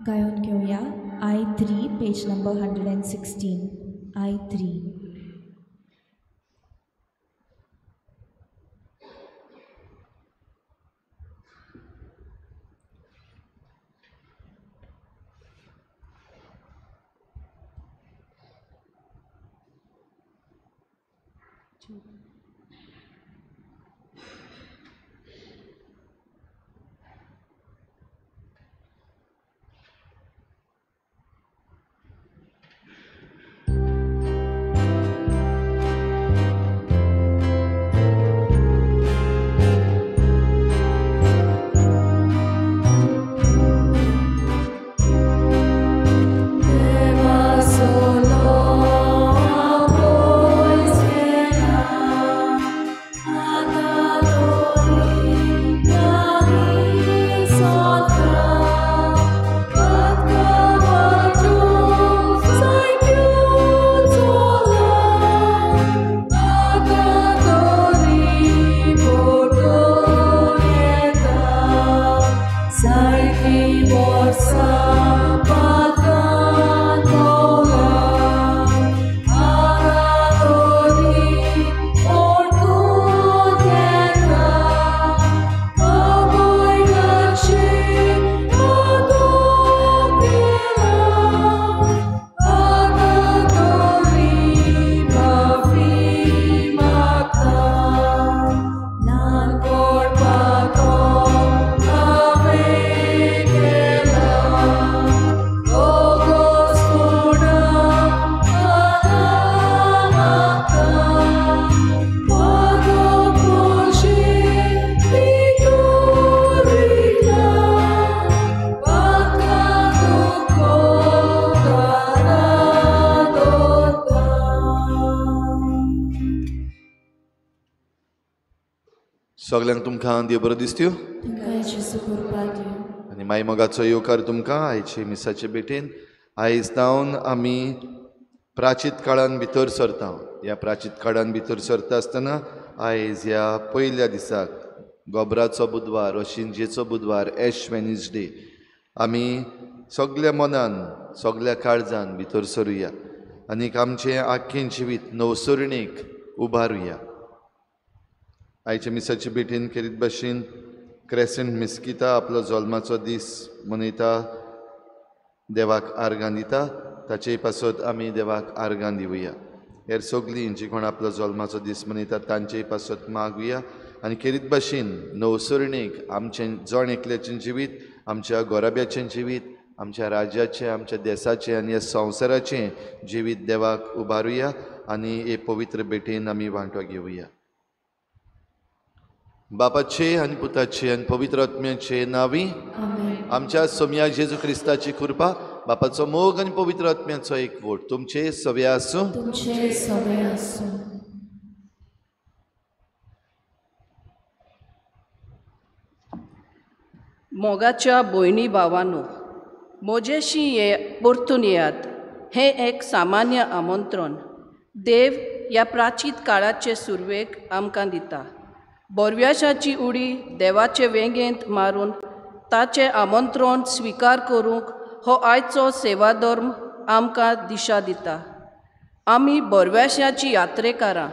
गायोन घेवया I3 page number 116 I3. सगल्यांक तुमकां देव बरो दिसत्यो आनी माय मोगाचो येवकार तुमकां आयचे मिसाचे भेटेन. आयज जावन आमी प्राचीत काळान भितर सरता. ह्या प्राचीत काळान भितर सरता आसतना आयज ह्या पयल्या दिसाक गोबराचो बुधवार वा शिंजेचो बुधवार, एश वेनसडे, आमी सगल्या मनान सगल्या काळजान भितर सरुया आनीक आमचें आख्खें जिवीत नवसरणेक उबारुया. आयच्या मिसाचे भेटेन खेरीत भाशेन क्रेसंट मिस्किता आपलो जल्माचो दीस मनयता, देवाक आर्गां दिता, ताचे पासत आमी देवाक आर्गां दिवया. हेर सगळीं जी कोण आपलो जल्माचो दीस मनयता तांचेय पासत मागुया आनी खेरीत भाशेन नवसरणेक आमचें जण एकल्याचें जिवीत, आमच्या गोराब्याचें जिवीत, आमच्या राज्याचें, आमच्या देसाचें आनी ह्या संवसाराचें जिवीत देवाक उबारुया आनी हे पवित्र भेटेन आमी वांटो घेवया. बापाचे आनी पुताचे आनी पवित्र आत्म्याचे नांवी आमच्या सोम्या जेजू क्रिस्ताची कृपा, बापाचो मोग आनी पवित्र आत्म्याचो एकवट तुमचे सवे आसूं. तुमचे सवे आसूं. मोगाच्या भयणी भावानो, म्हजेशी ये परतून येयात हें एक सामान्य आमंत्रण देव ह्या प्राचीत काळाचे सुरवेक आमकां दिता. बोरव्याशाची उडी देवाचे वेंगेंत मारून ताचें आमंत्रण स्विकार करूंक हो आयचो सेवाधर्म आमकां दिशा दिता. आमी बोरव्याशाची यात्रेकारां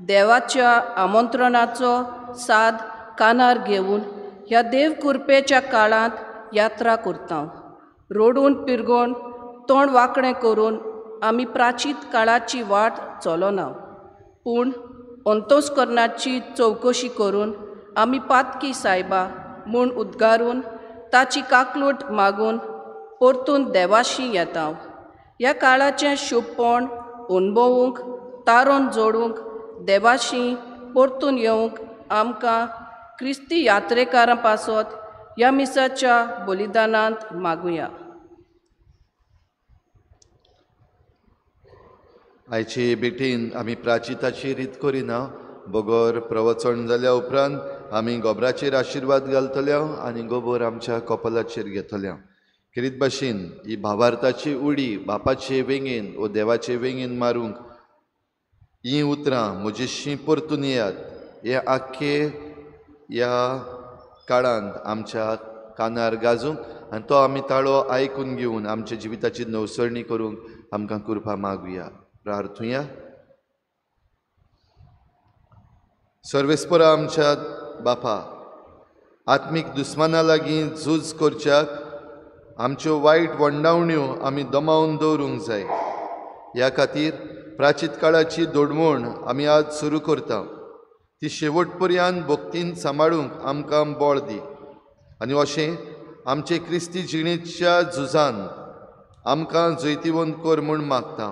देवाच्या आमंत्रणाचो साद कानार घेवन ह्या देव कृपेच्या काळांत यात्रा करता. रोडून पिरगोन तोंड वांकडें करून आमी प्राचीत काळाची वाट चलना, पूण अंतस्करणाची चवकशी करून आमी पातकी सायबा म्हूण उद्गारून ताची काकलूट मागून परतून देवाशी येता. ह्या काळाचें शुभपण अणभवूंक, तारोन जोडूंक, देवाशी परतून येवंक आमकां क्रिस्ती यात्रेकारां पासत ह्या मिसाच्या बलिदानांत मागुया. आयचे भेटेन आमी प्राचिताची रीत करिना, बगर प्रवचन जाल्या उपरांत आमी गोबराचेर आशिर्वाद घालतले आनी गोबर आमच्या कपलाचेर घेतले. खेरीत भाशेन ही भावार्थाची उडी बापाचे वेंगेन वो देवाचे वेंगेन मारूंक हीं उतरां म्हजेशी परतून येयात हे आख्खे ह्या काळांत आमच्या कानार गाजूंक आनी तो आमी ताळो आयकून घेवन आमच्या जिविताची नवसरणी करूंक आमकां कृपा मागुया. प्रार्थुया. सर्वेस्परा आमच्या बापा, आत्मीक दुस्माना लागीं झूज करच्याक आमच्यो वायट वंडावण्यो आमी दमावन दवरूंक जाय. ह्या खातीर प्राचीत काळाची दोडवण आमी आज सुरू करता. ती शेवट पर्यंत भक्तीन सांबाळूंक आमकां बळ दी आनी अशें आमचे क्रिस्ती जिणेच्या झुजान आमकां जैतिवंत कर म्हूण मागता.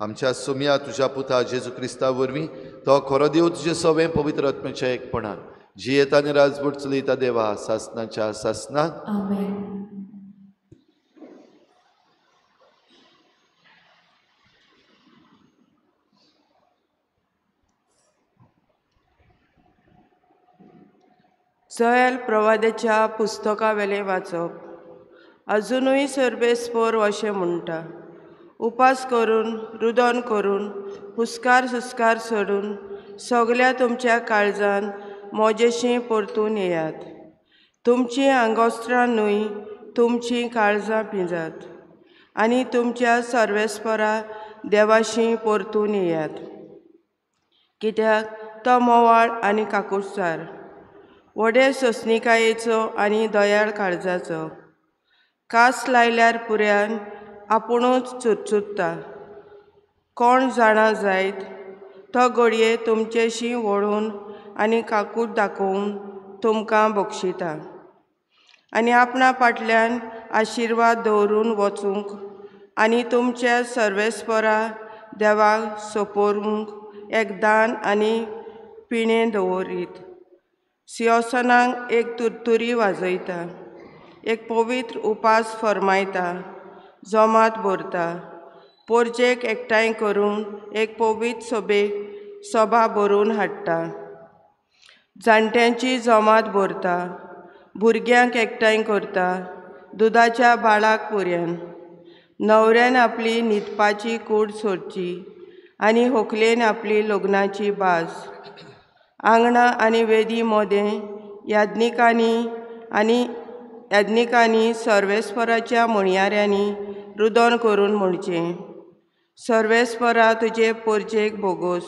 आमच्या सोम्या तुज्या पुता जेजू क्रिस्ता वरवीं तो खरो देव तुजें सवें पवित्र आत्म्याच्या एकपणान जियेता आनी राजवट चलयता देवा सासनाच्या सासनाक. आमेन. जोएल प्रवाद्याच्या पुस्तकावेलें वाचप. अजुनूय सर्वेस्पोर अशें म्हणटा, उपास करून रुदन करून हुस्कार सुस्कार सोडून सगल्या तुमच्या काळजान मोजेशी परतून येयात. तुमचीं आंगोस्त्रां न्हय तुमचीं काळजां पिंजात आनी तुमच्या सर्वेस्परा देवाशी परतून येयात. कित्याक तो मोवाळ आनी काकुटसार, व्हडे सोंसणिकायेचो आनी दयाळ काळजाचो. कास लायल्यार पुऱ्यान आपुणूच चुरचुरता. कोण जाणा जायत तो घडये तुमचेशी वळून आनी काकूट दाखोवन तुमकां बक्षिता आनी आपणा फाटल्यान आशिर्वाद दवरून वचूंक आनी तुमच्या सर्वेस्परा देवाक सोपोरूंक एक दान आनी पिणें दवरीत. सिंहासनाक एक तुरतुरी वाजयता, एक पवित्र उपास फर्मायता, जमात भरता, पोरजेक एकठांय करून एक पवित्र सभेक सभा भरून हाडटा, जाणट्यांची जमात भरता, भुरग्यांक एकठांय करता, दुदाच्या बाळाक पुऱ्यान. न्हवऱ्यान आपली न्हिदपाची कूड सोडची आनी होकलेन आपली लग्नाची बाज. आंगणां आनी वेदी मोदें याज्ञिकांनी आनी याज्ञिकांनी सर्वेस्पराच्या म्हणयाऱ्यांनी रुदन करून म्हणचें, सर्वेस्परा तुजे पोरजेक भोगोस,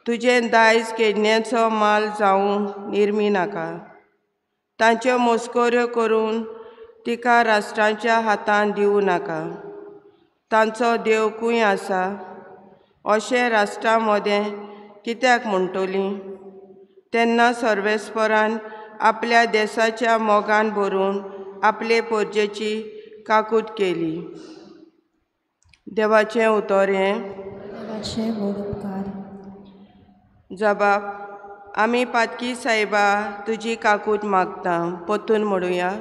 तुजें दायज केडण्याचो माल जावंक निर्मी नाका. तांच्यो मस्कऱ्यो करून तिका राष्ट्रांच्या हातान दिवं नाका. तांचो देव खंय आसा अशें राष्ट्रां मदें कित्याक म्हणटलीं? तेन्ना सर्वेस्परान आपल्या देसाच्या मोगान भरून आपले पोरजेची काकूट केली. देवाचें उतर हें. देवाचे व्हड उपकार. जबाब. आमी पातकी सायबा तुजी काकूट मागता. परतून म्हणुया,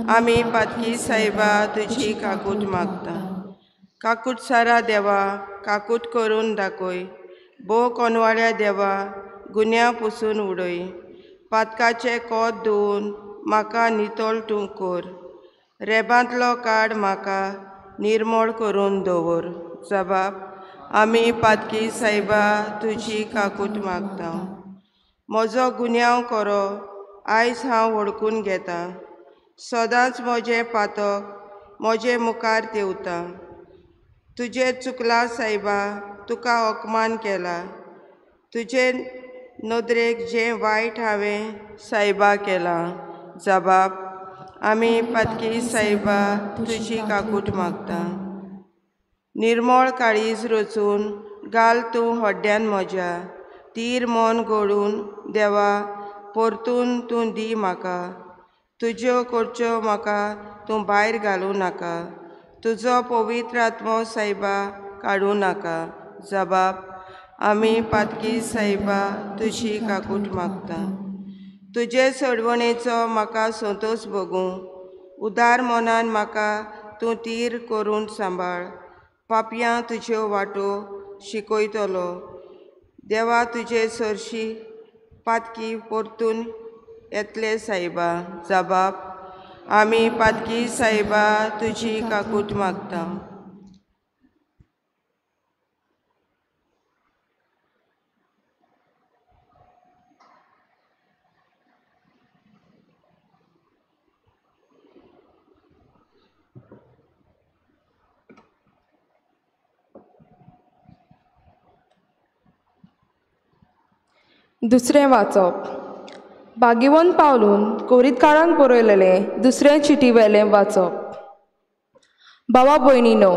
आमी पातकी सायबा तुजी काकूट मागता. काकूट सारा देवा, काकूट करून दाखय. भोव कोनवाळ्या देवा, गुन्यांव पुसून उडय. पातकाचें कोत धुवन म्हाका नितळ तूं कर. रेबांतलो काड म्हाका निर्मळ करून दवर. जबाब. आमी पातकी सायबा तुजी काकूट मागता. म्हजो गुन्यांव करो आयज हांव वळखून घेता. सदांच म्हजें पातक म्हजे मुखार तेवता. तुजें चुकलां सायबा, तुका अपमान केला. तुजे नदरेक जें वायट हांवें सायबा केलां. जबाब. आमी पातकी सायबा तुजी काकूट मागता. निर्मळ काळीज रचून घाल तूं हड्ड्यान म्हज्या. तीर मन घडून देवा परतून तूं दी म्हाका. तुज्यो करच्यो म्हाका तूं भायर घालूं नाका. तुजो पवित्र आत्मो सायबा काडूं नाका. जबाब. आमी पातकी सायबा तुजी काकूट मागता. तुजे सोडवणेचो म्हाका संतोश भोगूं. उदार मनान म्हाका तूं तीर करून सांबाळ. पापयां तुज्यो वाटो शिकयतलो. देवा तुजे सरशी पातकी परतून येतले सायबा. जबाब. आमी पातकी सायबा तुजी काकूट मागता. दुसरें वाचप. भाग्यवंत पावलून कोरितकारांक बरयलेलें दुसरें चिटी वेलें वाचप. भावा भयणीनो,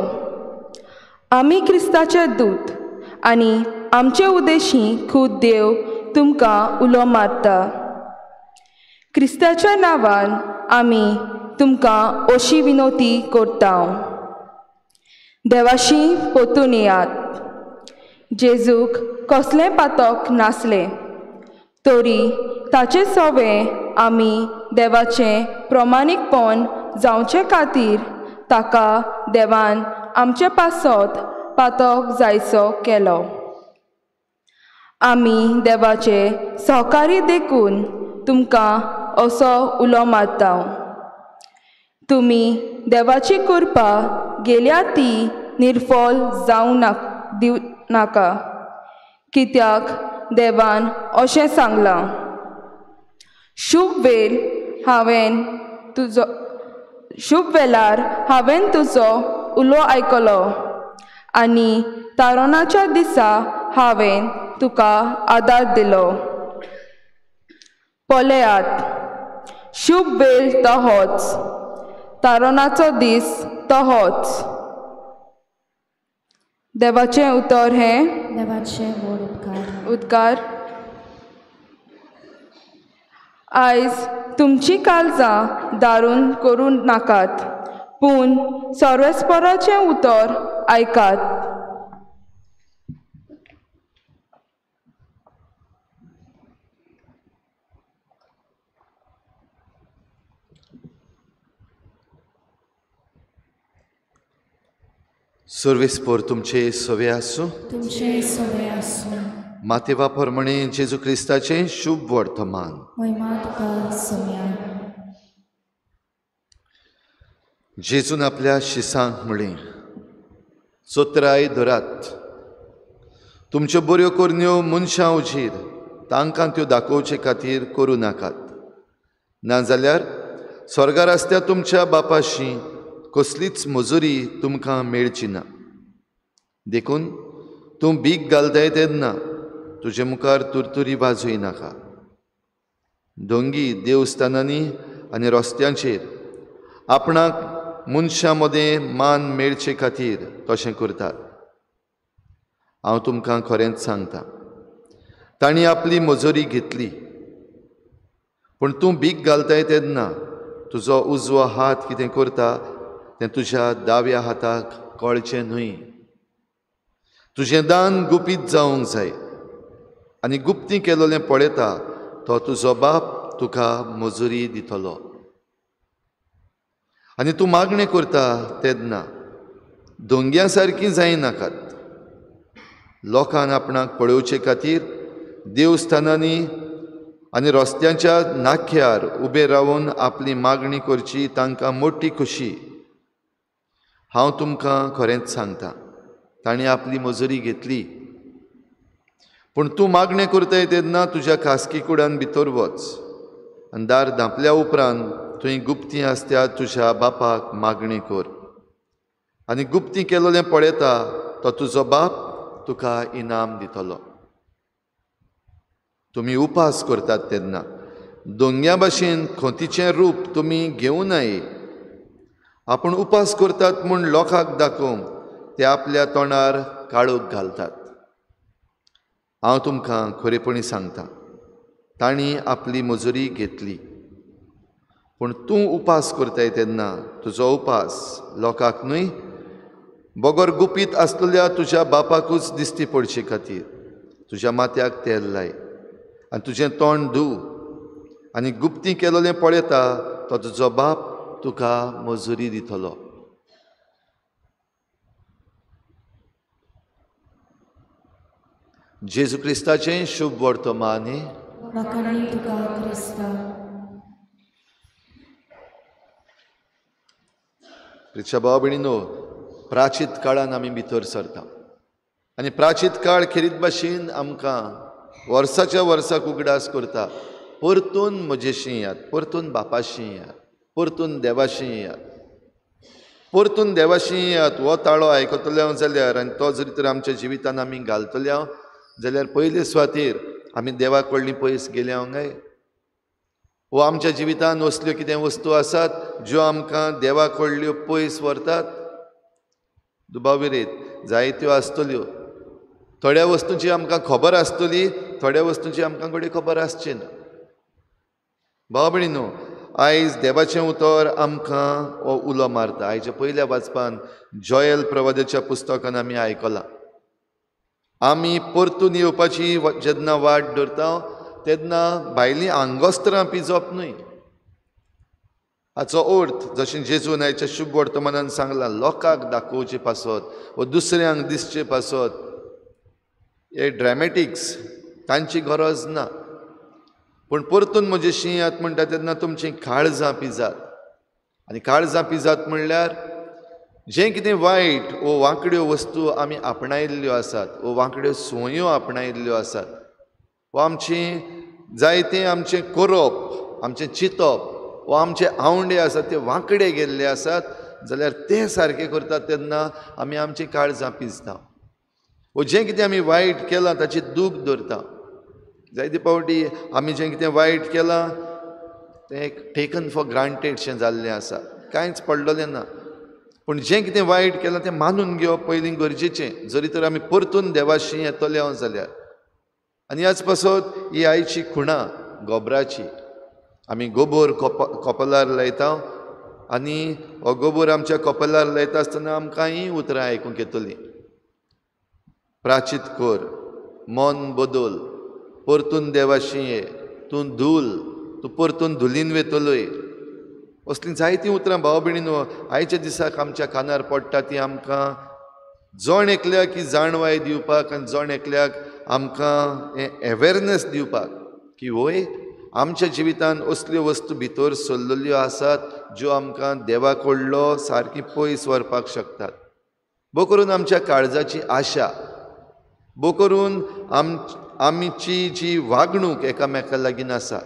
आमी क्रिस्ताचे दूत आनी आमचे उद्देशी खूद देव तुमकां उलो मारता. क्रिस्ताच्या नांवान आमी तुमकां अशी विनवती करता, देवाशी परतून येयात. जेजूक कसलें पातक नासलें तरी ताचे सवें आमी देवाचें प्रमाणीकपण जावचे खातीर ताका देवान आमचे पासत पातक जायचो केलो. आमी देवाचे सहकारी देखून तुमकां असो उलो मारता. तुमी देवाची कृपा गेल्या ती निर्फल जावं ना दिव नाका, कित्याक देवान अशें सांगलां, शुभ वेळ हांवें तुजो शुभ वेळार हांवें तुजो उलो आयकलो आनी तारणाच्या दिसा हांवें तुका आदार दिलो. पळयात, शुभ वेळ तो होच, तारणाचो दीस तो होच. देवाचें उतर हें देवाचें व्हड उपकार. उपकार. आयज तुमची काळजां दारून करूं नाकात, पूण सर्वेस्पराचें उतर आयकात. सर्वेस्पर तुमचे सवे आसूं. तुमचे सवे आसूं. मातेवा प्रमाणे जेजू क्रिस्ताचें शुभ वर्तमान. महिमा तुका सोम्या. जेजून आपल्या शिसांक म्हळें, चोत्राय धरात, तुमच्यो बऱ्यो करण्यो मनशां उजीर तांकां त्यो दाखोवचे खातीर करूं नाकात, नाजाल्यार स्वर्गार आसत्या तुमच्या बापाशी कसलीच मजुरी तुमकां मेळची ना. देखून तूं भीक घालताय तेन्ना तुजे मुखार तुरतुरी वाजय नाका. दोंगी देवस्थानांनी आनी रस्त्यांचेर आपणाक मनशां मदें मान मेळचे खातीर तशें करतात. हांव तुमकां खरेंच सांगता, तांणी आपली मजुरी घेतली. पूण तूं भीक घालताय तेन्ना तुजो उजवो हात कितें करता तें तुज्या दाव्या हाताक कळचें न्हय. तुजें दान गुपीत जावंक जाय आनी गुप्ती केलोलें पळयता तो तुजो बाप तुका मजुरी दितलो. आनी तूं मागणें करता तेन्ना दोंग्या सारकीं जायनाकात. लोकांक आपणाक पळोवचे खातीर देवस्थानांनी आनी रस्त्यांच्या नाख्यार उबे रावन आपली मागणी करची तांकां मोटी खोशी. हांव तुमकां खरेंच सांगता, तांणी आपली मजुरी घेतली. पूण तूं मागणें करताय तेन्ना तुज्या खासगी कुडान भितर वच आनी दार धांपल्या उपरांत तुवें गुप्ती आसत्या तुज्या बापाक मागणी कर, आनी गुप्ती केलोलें पळयता तो तुजो बाप तुका इनाम दितलो. तुमी उपास करतात तेन्ना दोंग्या भाशेन खोतीचें रूप तुमी घेवं नये. आपूण उपास करतात म्हूण लोकांक दाखोवंक ते आपल्या तोंडार काळोख घालतात. हांव तुमकां खरेपणी सांगता, तांणी आपली मजुरी घेतली. पूण तूं उपास करताय तेन्ना तुजो उपास लोकांक न्हय बगर गुपीत आसलेल्या तुज्या बापाकूच दिश्टी पडचे खातीर तुज्या माथ्याक तेल लाय आनी तुजें तोंड धू, आनी गुप्ती केलोलें पळयता तो तुजो बाप तुका मजुरी दितलो. जेजू क्रिस्ताचें शुभ वर्तमान. वाखाणणी तुका क्रिस्ता. प्रिच्या भाव भयणीनो, प्राचीत काळान आमी भितर सरता आनी प्राचीत काळ खेरीत भाशेन आमकां वर्साच्या वर्साक उगडास करता, परतून म्हजेशी येयात, परतून बापाशी येयात, परतून देवाशी येयात, परतून देवाशी येयात. हो ताळो आयकतले हांव जाल्यार आनी तो जरी तर आमच्या जिवितान आमी घालतले हांव जाल्यार पयले सुवातेर आमी देवा कडली पयस गेल्या काय? वो आमच्या जिवितान असल्यो कितें वस्तू आसात ज्यो आमकां देवा कडल्यो पयस व्हरतात? दुबाविरेत जायत्यो आसतल्यो. थोड्या वस्तूंची आमकां खबर आसतली, थोड्या वस्तूंची आमकां घडये खबर आसची ना. भाव भयणीनो, आयज देवाचें उतर आमकां हो उलो मारता. आयच्या पयल्या वाचपान जॉयल प्रवादाच्या पुस्तकान आमी आयकलां, आमी परतून येवपाची जेन्ना वाट धरता तेन्ना भायलीं आंगोस्त्रां पिजप न्हय. हाचो अर्थ जशें जेजून आयच्या शुभ वर्तमानान सांगलां, लोकांक दाखोवचे पासत वा दुसऱ्यांक दिसचे पासत हे ड्रॅमेटिक्स तांची गरज ना. पूण परतून म्हजें शिंयात म्हणटा तेन्ना तुमचीं काळजां पिजात. आनी काळजां पिजात म्हणल्यार जें कितें वायट वो वांकड्यो वस्तू आमी आपणायल्ल्यो आसात वो वांकड्यो संवयो आपणायल्ल्यो आसात वो आमचें जायतें आमचें करप, आमचें चिंतप वो आमचे आवंडे आसात ते वांकडे गेल्ले आसात जाल्यार ते सारके करतात तेन्ना आमी आमचीं काळजां पिजता वो जें कितें आमी वायट केलां ताची दूख धरता. जायते फावटी आमी जें कितें वायट केलां तें एक टेकन फॉर ग्रांटेड शें जाल्लें आसा, कांयच पडलेलें ना. पूण जें कितें वायट केलां तें मानून घेवप पयलीं गरजेचें, जरी तर आमी परतून देवाशी येतले हांव जाल्यार. आनी ह्याच पासत ही आयची खुणा गोबराची, आमी गोबोर कपलार लायता आनी हो गोबोर आमच्या कपलार लायता आसतना आमकां हीं उतरां आयकूंक येतलीं, प्राचीत कर, मन बदल, परतून देवाशी ये, तूं धूल, तूं परतून धुलीन वेतलोय. असलीं जायतीं उतरां भाव भयणीनो आयच्या दिसाक आमच्या कानार पडटा ती आमकां जण एकल्याक ही जाणवाय दिवपाक आनी जण एकल्याक आमकां हें एवेरनस दिवपाक की वय आमच्या जिवितान असल्यो वस्तू भितर सरलेल्यो आसात ज्यो आमकां देवा कडलो सारकी पयस व्हरपाक शकतात. भोव करून आमच्या काळजाची आशा, भोव करून आमची जी वागणूक एकामेका लागीं आसा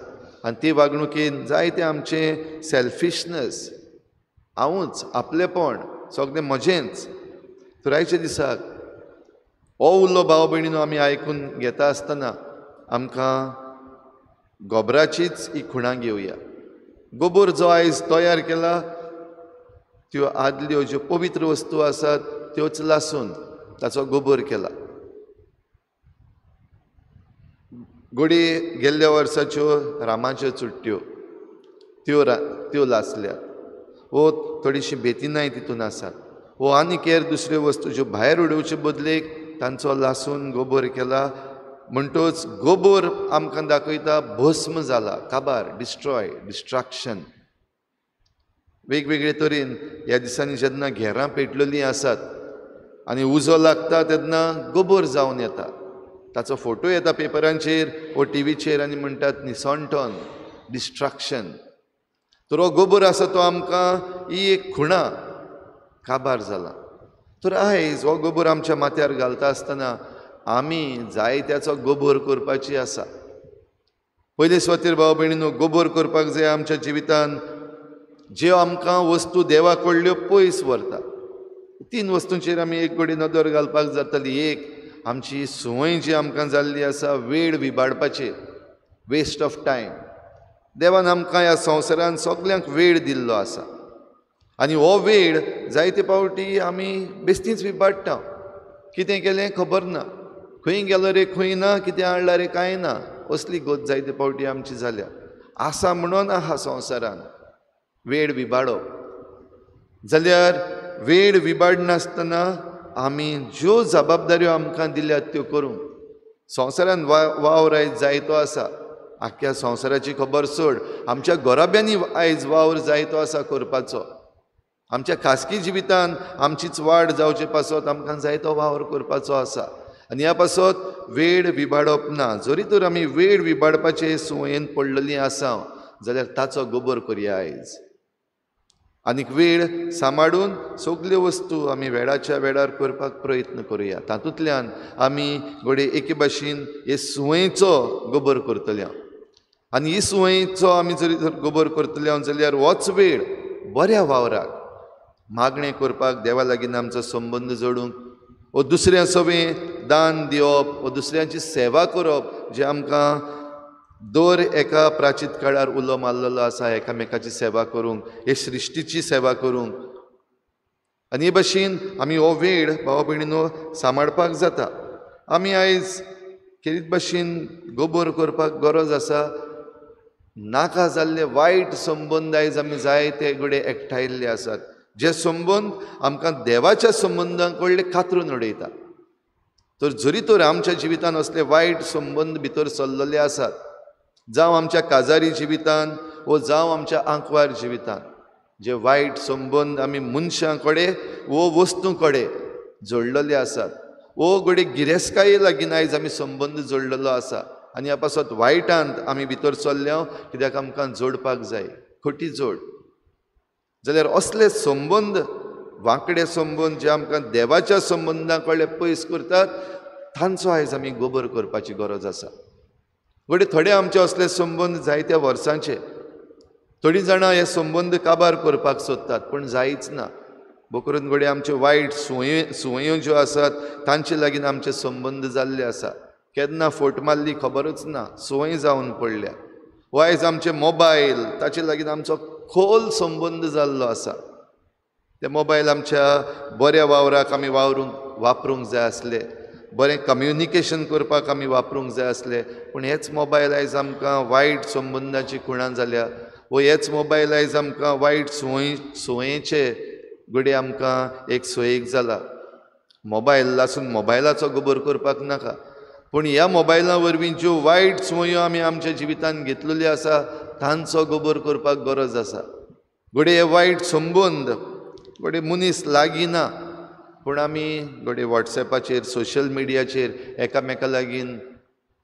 आनी ती वागणुकेन जायते आमचें सेल्फिशनस, हांवूच, आपलेपण, सगळें म्हजेंच. तर आयच्या दिसाक हो उलो भाव भयणीनो आमी आयकून घेता आसतना आमकां गोबराचीच ही खुणां घेवया. गोबोर जो आयज तयार केला त्यो आदल्यो ज्यो पवित्र वस्तू आसात त्योच लासून ताचो गोबोर केला. घडये गेल्ल्या वर्साच्यो रामाच्यो चुट्ट्यो त्यो लासल्यात वो थोडीशी बेतिनाय तितून आसात वो आनीक हेर दुसऱ्यो वस्तू ज्यो भायर उडोवचे बदलेक तांचो लासून गोबोर केला. म्हणटोच गोबोर आमकां दाखयता भस्म जाला, काबार, डिस्ट्रॉय, डिस्ट्रक्शन. वेगवेगळे तरेन ह्या दिसांनी जेन्ना घेरां पेटलेलीं आसात आनी उजो लागता तेन्ना गोबोर जावन येता, ताचो फोटो येता पेपरांचेर वो टिवीचेर आनी म्हणटात निसणटन, डिस्ट्रक्शन. तर हो गोबोर आसा तो आमकां ही एक खुणा काबार जाला. तर आयज हो गोबोर आमच्या माथ्यार घालता आसतना आमी जायत्याचो गोबोर करपाची आसा. पयले सुवातेर भाव भयणीनो गोबोर करपाक जाय आमच्या जिवितान ज्यो आमकां वस्तू देवा कडल्यो पयस व्हरता. तीन वस्तूंचेर आमी एक कडेन नदर घालपाक जातली. एक, आमची संवय जी आमकां जाल्ली आसा वेळ विबाडपाचेर, वेस्ट ऑफ टायम. देवान आमकां ह्या संवसारान सगल्यांक वेळ दिल्लो आसा आनी हो वेळ जायते फावटी आमी बेस्तीच विबाडटा. कितें केलें खबर ना, खंय गेलो रे खंय ना, कितें हाडलां रे कांय ना, असली गत जायते फावटी आमची जाल्या. आसा म्हणून आहा संवसारान वेळ विबाडप. जाल्यार वेळ विबाडनासतना आमी ज्यो जबाबदाऱ्यो आमकां दिल्यात त्यो करूंक. संवसारान वावर आयज जायतो आसा, आख्ख्या संवसाराची खबर सोड, आमच्या घराब्यांनी आयज वावर जायतो आसा करपाचो. आमच्या खासगी जिवितान आमचीच वाड जावचे पासत आमकां जायतो वावर करपाचो आसा आनी ह्या पासत वेळ विबाडप ना. जरी तर आमी वेळ विबाडपाचे संवयेन पडलेलीं आसा जाल्यार ताचो गोबोर करया आयज. आनीक वेळ सांबाळून सगल्यो वस्तू आमी वेळाच्या वेळार करपाक प्रयत्न करुया. तातूंतल्यान आमी घडये एके भाशेन हे संवयेचो गोबोर करतले. आनी ही संवयेचो आमी जरी तर गोबोर करतले जाल्यार होच वेळ बऱ्या वावराक मागणें करपाक, देवा लागीं आमचो संबंद जोडूंक वो दुसऱ्या सवें दान दिवप वा दुसऱ्यांची सेवा करप जे आमकां दर एका प्राचीत काळार उलो मारलेलो आसा, एकामेकाची सेवा करूंक, हे सृश्टीची सेवा करूंक. आनी हे भशेन आमी हो वेळ भाव भयणीनो सांबाळपाक जाता. आमी आयज खेरीत भशेन गोबोर करपाक गरज आसा. नाका जाल्ले वायट संबंद आयज आमी जायते घडये एकठांयल्ले आसात, जे संबंद आमकां देवाच्या संबंदां कडले कातरून उडयता. तर जरी तर आमच्या जिवितान असले वायट संबंद भितर सरलेले आसात, जावं आमच्या काजारी जिवितान वो जावं आमच्या आंकवार जिवितान, जे वायट संबंद आमी मनशां कडेन वो वस्तूं कडेन जोडलेले आसात, वो घडये गिरेस्तकाये लागीं आयज आमी संबंद जोडलेलो आसा आनी ह्या पासत वायटांत आमी भितर सरल्या, कित्याक आमकां जोडपाक जाय खोटी जोड. जाल्यार असले संबंद, वांकडे संबंद जे आमकां देवाच्या संबंदां कडले पयस करतात, तांचो आयज आमी गोबर करपाची गरज आसा. घडये थोडे आमचे असले संबंद जायत्या वर्सांचे, थोडीं जाणां हे संबंद काबार करपाक सोदतात पूण जायच ना. बोकरून घडये आमच्यो वायट संवयो ज्यो आसात तांचे लागीं आमचे संबंद जाल्ले आसा. केन्ना फोट मारली खबरूच ना, संवय जावन पडल्या. वो आयज आमचे मोबायल, ताचे लागीं आमचो खोल संबंद जाल्लो आसा. ते मोबायल आमच्या बऱ्या वावराक आमी वापरूंक जाय आसले, बरें कम्युनिकेशन करपाक आमी वापरूंक जाय आसले, पूण हेच मोबायल आयज आमकां वायट संबंदाची खुणां जाल्या. वो हेच मोबायल आयज आमकां वायट संवयेचे घडये आमकां एक सोयीक जाला. मोबायल आसून मोबायलाचो गोबर करपाक नाका, पूण ह्या मोबायला वरवीं ज्यो वायट संवयो आमी आमच्या जिवितान घेतलेल्यो आसा तांचो गोबर करपाक गरज आसा. घडये हे वायट संबंद घडये मनीस लागीं ना, पूण आमी घडये वॉट्सएपाचेर, सोशल मिडियाचेर एकामेका लागीं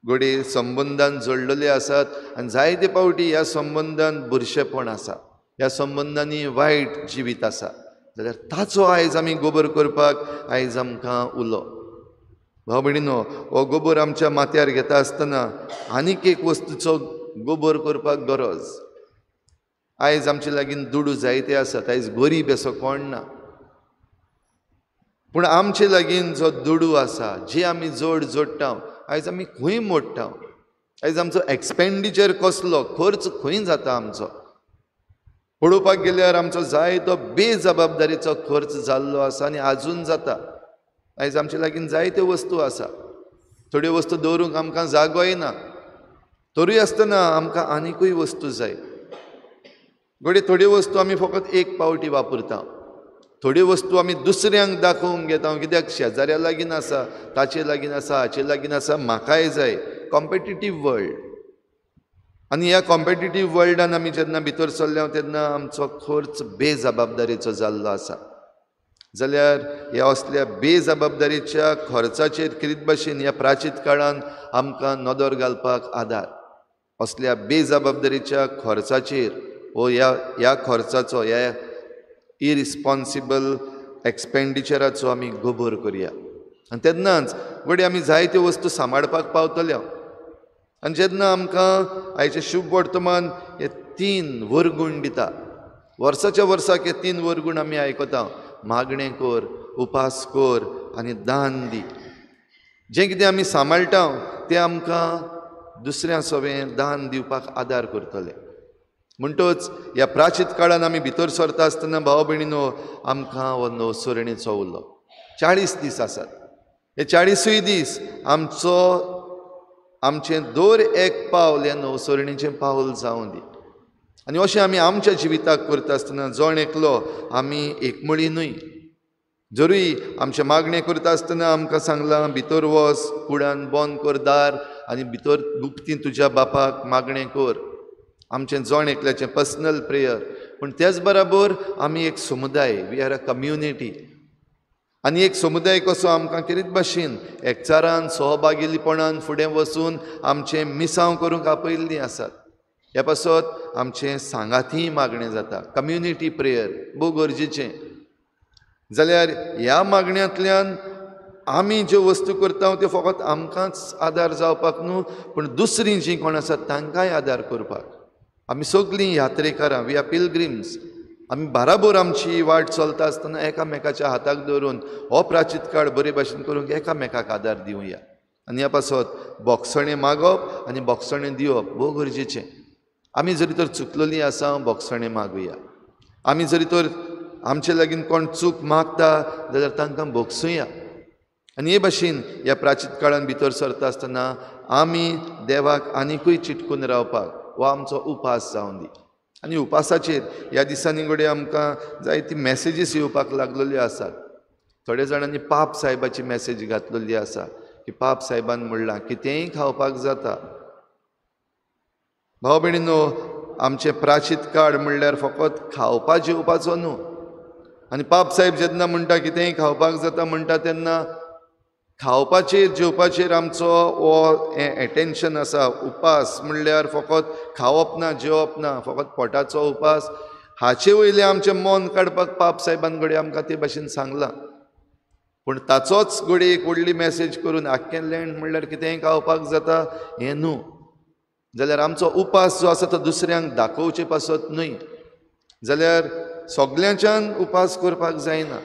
घडये संबंदान जोडलेले आसात आनी जायते पावटी ह्या संबंदान बुरशेपण आसा, ह्या संबंदांनी वायट जिवीत आसा. जाल्यार ताचो आयज आमी गोबर करपाक आयज आमकां उलो. भाव भयणीनो, हो गोबर आमच्या माथ्यार घेता आसतना आनीक एक वस्तूचो गोबर करपाक गरज. आयज आमचे लागीं दुडू जायते आसात, आयज गरीब असो कोण ना, पूण आमचे लागीं जो दुडू आसा, जे आमी जोड जोडटा, आयज आमी खंय मोडटा, आयज आमचो एक्सपेंडिचर कसलो, खर्च खंय जाता आमचो. पळोवपाक गेल्यार आमचो जायतो बेजबाबदारीचो खर्च जाल्लो आसा आनी आजून जाता. आयज आमचे लागीं जायत्यो वस्तू आसा, थोड्यो वस्तू दवरूंक आमकां जागोय ना, तरूय आसतना आमकां आनिकूय वस्तू जाय. घडये थोड्यो वस्तू आमी फकत एक पावटी वापरता, थोड्यो वस्तू आमी दुसऱ्यांक दाखोवंक घेता, कित्याक शेजाऱ्या लागीं आसा, ताचे लागीं आसा, हाचे लागीं आसा, म्हाकाय जाय. कॉम्पिटिटीव वर्ल्ड, आनी ह्या कॉम्पिटिटीव वर्ल्डान आमी जेन्ना भितर सरल्या तेन्ना आमचो खर्च बेजबाबदारीचो जाल्लो आसा. जाल्यार ह्या असल्या बेजबाबदारीच्या खर्चाचेर खेरीत भाशेन ह्या प्राचीत काळान आमकां नदर घालपाक आदार. असल्या बेजबाबदारीच्या खर्चाचेर वो ह्या खर्चाचो, ह्या इरिस्पॉन्सिबल एक्सपेंडिचराचो आमी गोबर करया आनी तेन्नाच घडये आमी जायत्यो वस्तू सांबाळपाक पावतल्यो. आनी जेन्ना आमकां आयचें शुभ वर्तमान हे 3 वर्गूण दिता, वर्साच्या वर्साक हे 3 वर्गूण आमी आयकता, मागणें कर, उपास कर आनी दान दी. जें कितें आमी सांबाळटा तें आमकां दुसऱ्या सवें दान दिवपाक आदार करतले. म्हणटच ह्या प्राचीत काळान आमी भितर सरता आसतना भाव भयणीनो, आमकां हो नवसरणीचो उलो. 40 दीस आसात, हे 40 दीस आमचो आमचें दर एक पावल ह्या नवसरणीचें पावल जावं दी. आनी अशें आमी आमच्या जिविताक करता आसतना जण एकलो आमी एकमळी न्हय, जरूय आमचें मागणें करता आसतना आमकां सांगलां भितर वच, कुडान बंद कर दार आनी भितर गुप्ती तुज्या बापाक मागणें कर. आमचें जण एकल्याचें पर्सनल प्रेयर, पूण त्याच बराबर आमी एक समुदाय, we are a community. आनी एक समुदाय कसो आमकां खेरीत भाशेन एकचारान, सहभागीपणान फुडें वचून आमचें मिसांव करूंक आपयल्लीं आसात. ह्या पासत आमचें सांगातीय मागणें जाता, कम्युनिटी प्रेयर भोव गरजेचें. जाल्यार ह्या मागण्यांतल्यान आमी ज्यो वस्तू करता त्यो फकत आमकांच आदार जावपाक न्हू, पूण दुसरीं जीं कोण आसात तांकांय आदार करपाक. आमी सगळीं यात्रेकारां, we are pilgrims. आमी बाराबोर आमची वाट चलता आसतना एकामेकाच्या हाताक धरून हो प्राचीत काळ बरे भाशेन करूंक एकामेकाक आदार दिवया. आनी ह्या पासत बोगसणें मागप आनी बोगसणें दिवप भोव गरजेचें. आमी जरी तर चुकलेलीं आसा बोगसणें मागुया. आमी जरी तर आमचे लागीं कोण चूक मागता जाल्यार तांकां बोगसुया. आनी हे भाशेन ह्या प्राचीत काळान भितर सरता आसतना आमी देवाक आनिकूय चिटकून रावपाक हो आमचो उपास जावन दी. आनी उपासाचेर ह्या दिसांनी घडये आमकां जायती मॅसेजीस येवपाक लागलेल्यो आसात. थोड्या जाणांनी पाप सायबाची मॅसेज घातलेली आसा की पाप सायबान म्हणलां कितेंय खावपाक जाता. भाव भयणीनो, आमचें प्राचीत काळ म्हणल्यार फकत खावपा जेवपाचो न्हू. आनी पाप सायब जेन्ना म्हणटा कितेंय खावपाक जाता म्हणटा तेन्ना खावपाचेर जेवपाचेर आमचो हो एटेन्शन आसा. उपास म्हणल्यार फकत खावप ना जेवप ना, फकत पोटाचो उपास हाचे वयलें आमचें मन काडपाक पाप सायबान घडये आमकां ते भाशेन सांगलां. पूण ताचोच घडये एक व्हडली मॅसेज करून आख्खें लँड म्हणल्यार कितेंय खावपाक जाता हें न्हू. जाल्यार आमचो उपास जो आसा तो दुसऱ्यांक दाखोवचे पासत न्हय, जाल्यार सगल्यांच्यान उपास करपाक जायना.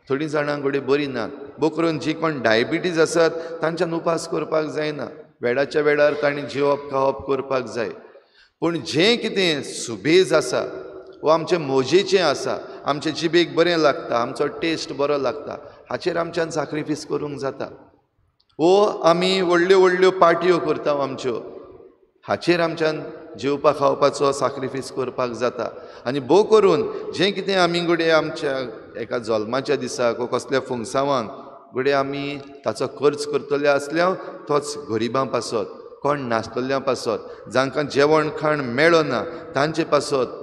थोडीं जाणां घडये बरीं नात, भोव करून जी कोण डायबिटीज आसात तांच्यान उपास करपाक जायना. वेळाच्या वेळार तांणी जेवप खावप करपाक जाय. पूण जें कितें सुबेज आसा वो आमचें मोजेचें आसा, आमचे जिबेक बरें लागता, आमचो टेस्ट बरो लागता, हाचेर आमच्यान साक्रिफीस करूंक जाता. वो आमी व्हडल्यो व्हडल्यो पार्ट्यो करता आमच्यो, हाचेर आमच्यान जेवपा खावपाचो साक्रिफीस करपाक जाता. आनी भोव करून जें कितें आमी घडये आमच्या एका जल्माच्या दिसाक वो कसल्या फुंगसांवांक घडये आमी ताचो खर्च करतले आसल्यार तोच गरिबां पासत, कोण नासतल्या पासत, जांकां जेवण खाण मेळना तांचे पासत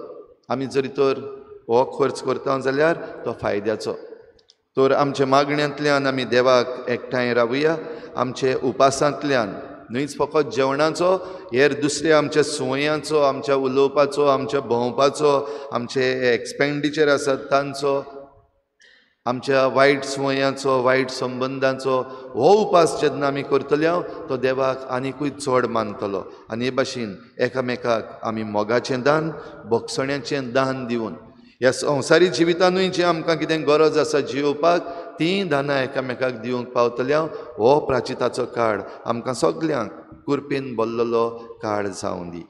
आमी जरी तर हो खर्च करता जाल्यार तो फायद्याचो. तर आमच्या मागण्यांतल्यान आमी देवाक एकठांय रावया. आमचे उपासांतल्यान न्हयच फकत जेवणाचो, हेर दुसऱ्या आमच्या सुवयांचो, आमच्या उलोवपाचो, आमच्या भोंवपाचो, आमचे एक्सपेंडिचर आसात तांचो, आमच्या वायट सुवयांचो, वायट संबंदांचो हो उपास जेन्ना आमी करतले तो देवाक आनिकूय चड मानतलो. आनी हे भाशेन एकामेकाक आमी मोगाचें दान, बोगसण्याचें दान दिवन ह्या संवसारी जिवितानूय जें आमकां कितें गरज आसा जियोवपाक तीं दानां एकामेकाक दिवंक पावतल्या. हो प्राचिताचो काळ आमकां सगल्यांक कुरपेन भरलेलो काळ जावं दी.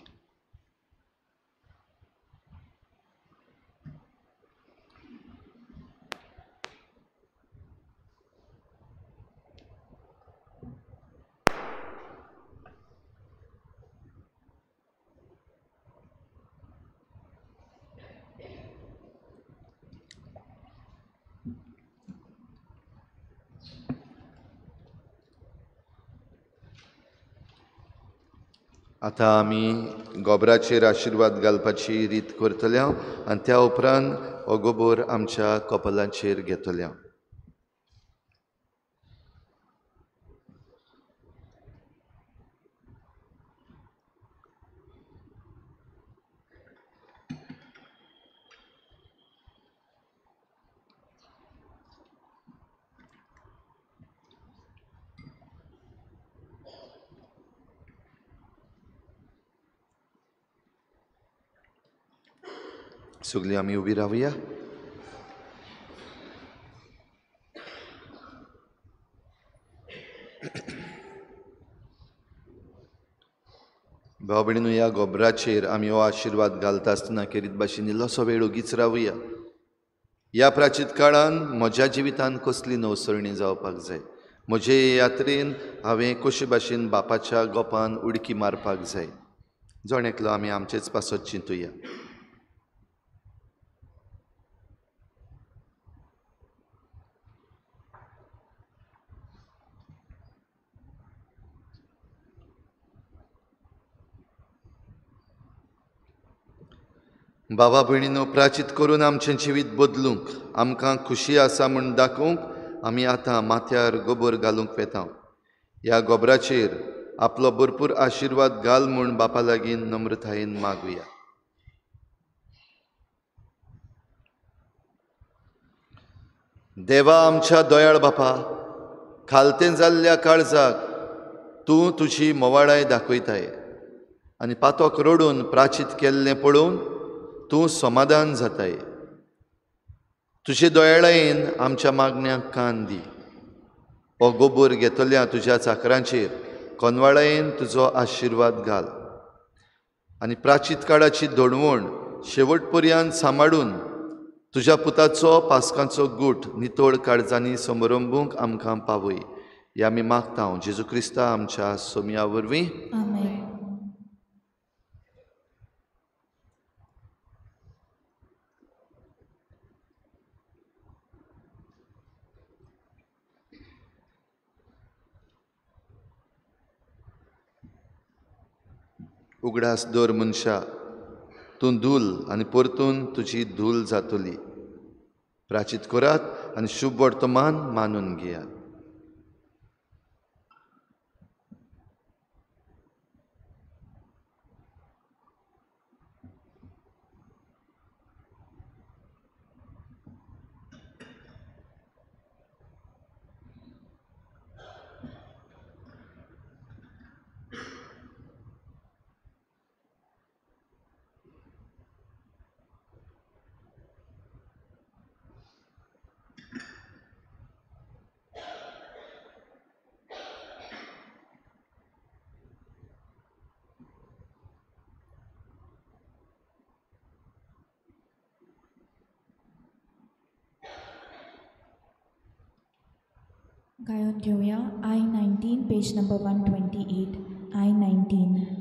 आतां आमी गोबराचेर आशिर्वाद घालपाची रीत करतले आनी त्या उपरांत हो गोबोर आमच्या कपलाचेर घेतले. सगळीं आमी उबी रावया. भाव भयणीनो, ह्या गोबराचेर आमी हो आशिर्वाद घालता आसतना खेरीत भाशेन इल्लोसो वेळ ओगीच रावया. ह्या प्राचीत काळान म्हज्या जिवितान कसली नवसरणी जावपाक जाय, म्हजे यात्रेन हांवें कशे भाशेन बापाच्या गोपान उडकी मारपाक जाय, जण एकलो आमी आमचेच पासत चिंतुया. बाबा भयणीनो, प्राचीत करून आमचें जिवीत बदलूंक, आमकां खुशी आसा म्हूण दाखोवंक आमी आतां माथ्यार गोबर घालूंक वेता. ह्या गोबराचेर आपलो भरपूर आशिर्वाद घाल म्हूण बापा लागीं नम्रतायेन मागुया. देवा आमच्या दयाळ बापा, खालतें जाल्ल्या काळजाक तूं तुजी मोवाळाय दाखयताय आनी पातोक रडून प्राचीत केल्लें पळोवन तूं समाधान जाताय. तुजे दयाळायेन आमच्या मागण्यांक कान दी. हो गोबोर घेतल्या तुज्या चाकरांचेर कोनवाळायेन तुजो आशिर्वाद घाल आनी प्राचीत काळाची धोणवण शेवट पर्यंत सांबाळून तुज्या पुताचो पास्कांचो गूट नितळ काळजांनी समरंबूंक आमकां पावय. हे आमी मागता जेजू क्रिस्ता आमच्या सोमया वरवीं. आमेन. उगडास दवर मनशा, तूं धूल आनी परतून तुजी धूल जातली. प्राचीत करात आनी शुभ वर्तमान मानून घेयात. गायन घेवया I-19 page number 128. I-19.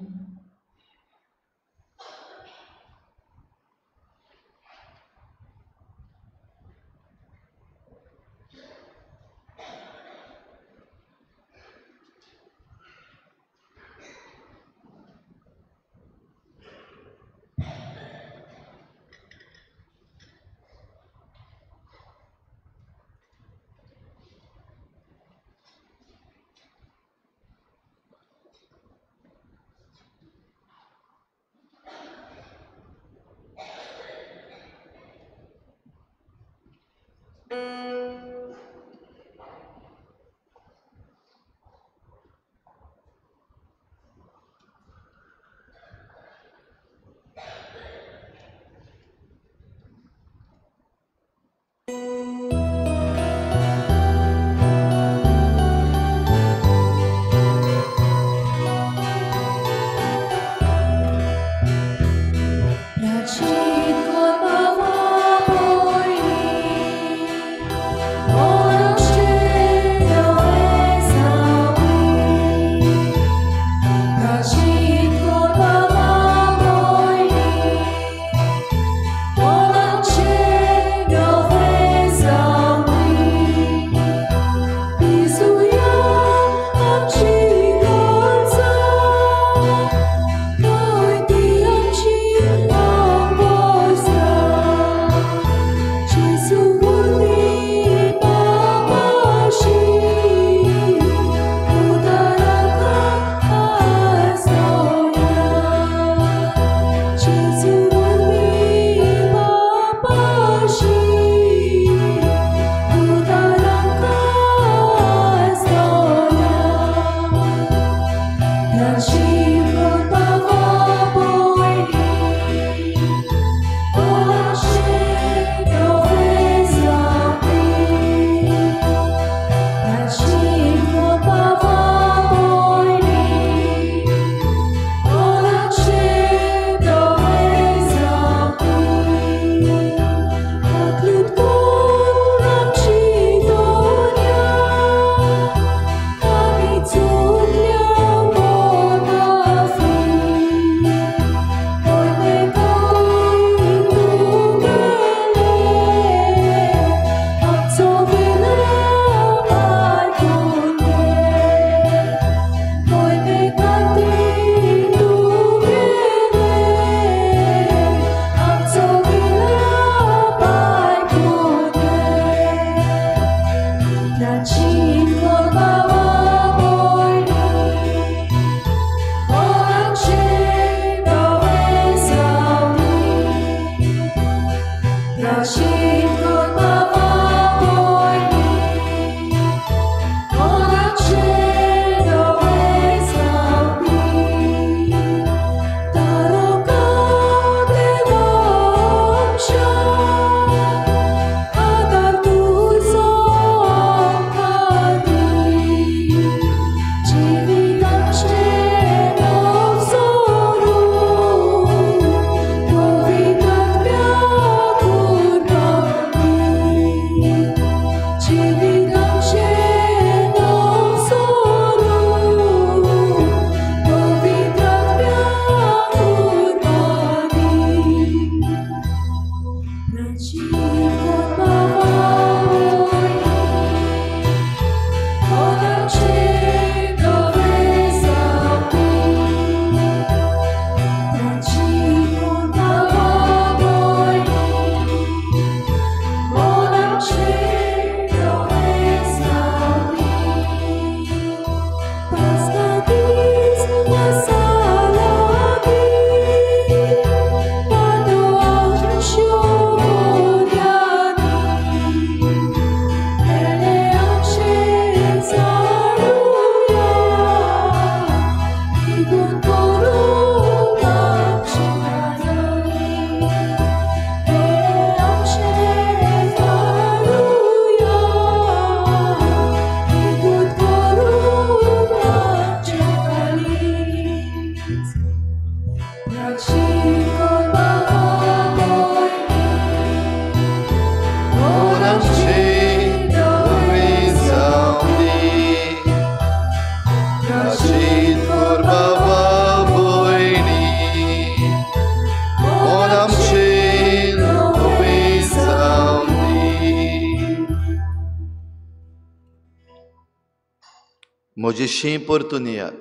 म्हजेशी परतून येयात.